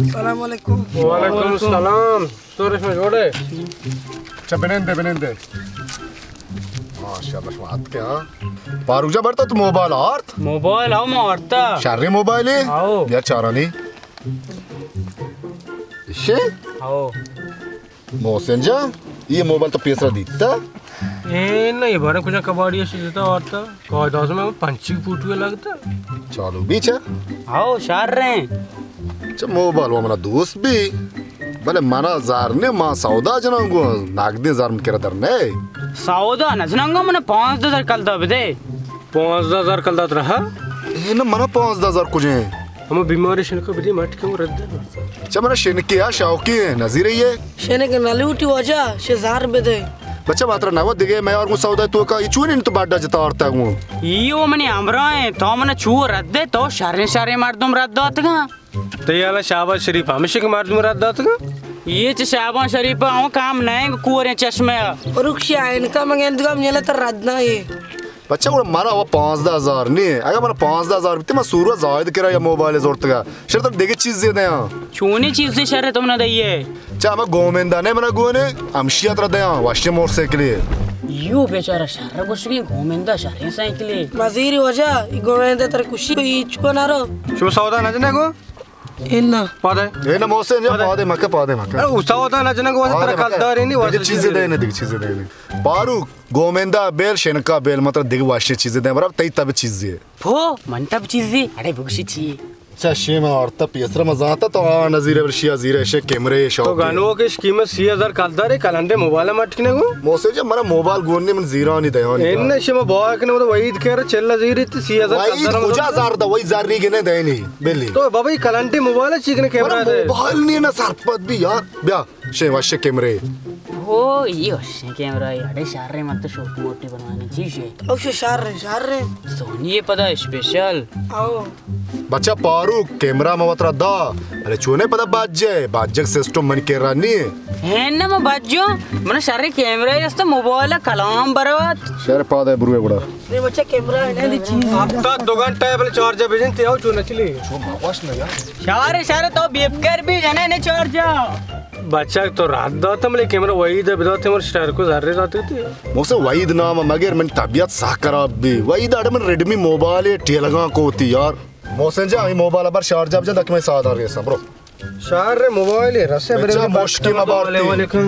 السلام علیکم۔ وعلیکم السلام۔ تو رشم جوڑے؟ چا بنندے، بنندے۔ ماشاءاللہ، شما اتکے ہاں۔ پاروک جان، برتا تو موبائل آرت؟ موبائل آو، ما آرتا۔ شریں موبائلے؟ آو۔ بیا چارانی۔ اشے؟ آو۔ محسن جان، یہ موبائل تو پیسرا دیتا؟ اے نہ، یہ بارے کجا کباڑی اسی دیتا آرتا۔ قائد اعظم ءِ پنچی فوٹو لگتا۔ چالو بی چا؟ ہاؤ، شر رہے۔ چا موبائل و منا دوست بی، بلے منا زار نے، ما سودا جنان گو، نقدیں زار من کرا در نے۔ سودا نہ جنان گو، منا پانزدہ ہزار کلدار بدے۔ پانزدہ ہزار کلدار رہا؟ اے نہ، منا پانزدہ ہزار کجے؟ ہما بیماری شنکا بدی، مٹ کے رد دے۔ چا منا شنکے آ شوقی ہے، نظیر ہے یہ۔ شنک نہ لوٹی واجہ، شے زار بدے۔ بچہ، ما ترا نہ وت دگہ میار گوں سودا توکا، یہ چونیں تو بڈا جتا آرتا گوں۔ یہ و منی ہمراہ ہیں، تو منا چو رد دے، تو شریں شریں مردم رد داتگا۔ تو یہ حالا شہباز شریف ہمیشہ کہ مردم رد داتگا۔ یہ چہ شہباز شریف ہوں کام نہیں کوریں چشمے۔ رخشی آئین کا مگن دگم نیلت رد نہ ہے۔ بچہ، گڑا منا و پانزدہ ہزار نی۔ اگہ منا پانزدہ ہزار بیتے، من سورو زاہد کرا یا موبائل زورتگا۔ شر تر دگہ چیزے دیاں۔ چونی چیزے شر تو منا دئیے؟ چا ہما گومندا نے منا گونے، ہمشیا ترا دیاں، وشی موٹر سائیکلے۔ یو بیچارہ شر گوشگی گومندا شریں سائیکلے۔ مزیری وجہ، ای گومندا تر کشی کو ای چکو نہ رو۔ شما سودا نہ جنے گو؟ انا۔ پادے۔ اے نہ محسن، یا پادے۔ پادے مکہ، پادے مکہ۔ اے، او سودا نہ جنے گو، پادے ترا مکہ۔ کلدار نی، دگہ چیزے دینے، دگہ چیزے دینے۔ پاروک، گومندا بیل، شنکا بیل، مطلب دگہ وشی چیزے دے، برابر تئی تب چیزے۔ پھو، من تب چیزے، اڑے بگشی چی؟ چا شیما آرتا پیسرا ما زانتا تو آ نظیرے بلشیا زیرے شے کیمرے شوق تو گنوکش قیمت سی ہزار کلدارے، کلنڈے موبائل مٹ کنے گو۔ محسن جان، منا موبائل گون نی، من زیرانی دیانی۔ ان شما باک نے، مطلب وحید کر چل زیری تی سی ہزار وحید کلدار کجا مطلب؟ زار دا، وحید زاری گنے دینی، بلی۔ تو بابا، یہ کلنڈے موبائل چی کنے کیمرہ منا دے؟ موبائل نی نا، سرپد بی یار، بیا۔ شے وشیں کیمرے۔ ہو، یہ وشیں کیمرہ ہے۔ اڑے شر رہے، من تو شوق موٹی بنوانے چی شے۔ او شے شر رہے، شر رہے۔ سونی پدا اسپیشل۔ او۔ بچہ پاروک، کیمرہ ما وترا دا۔ ارے چونے پدا باجے، باجگ سسٹم من کے رانی۔ ہے نا، ما باجو، من شر کیمرہ ہے، است موبائل کلام بروت۔ شر پادے بروے گڑا۔ اے بچہ کیمرہ ہے نا، دی چیز۔ ہفتہ دو گھنٹہ ہے، بلے چارج بجن تے آؤ چو نچلی۔ چو ما واش نہ یار۔ شار، شار، تو بیپ کر بھی جنے نے چارج۔ بچک تو رد داتم، بلے کیمرہ وحید ءَ بدات، مر شہر کو ذرے داتے تی۔ موسے وحید نام مگر من طبیعت سخ خراب بی۔ وحید اڑے من ریڈمی موبائل ٹیلگاں کو تی یار۔ محسن جان، یہ موبائل ابر شارجہ بجن تک میں سادہ ریسا برو۔ شہر رے موبائل رسے بچہ برے مشکل مبارتی۔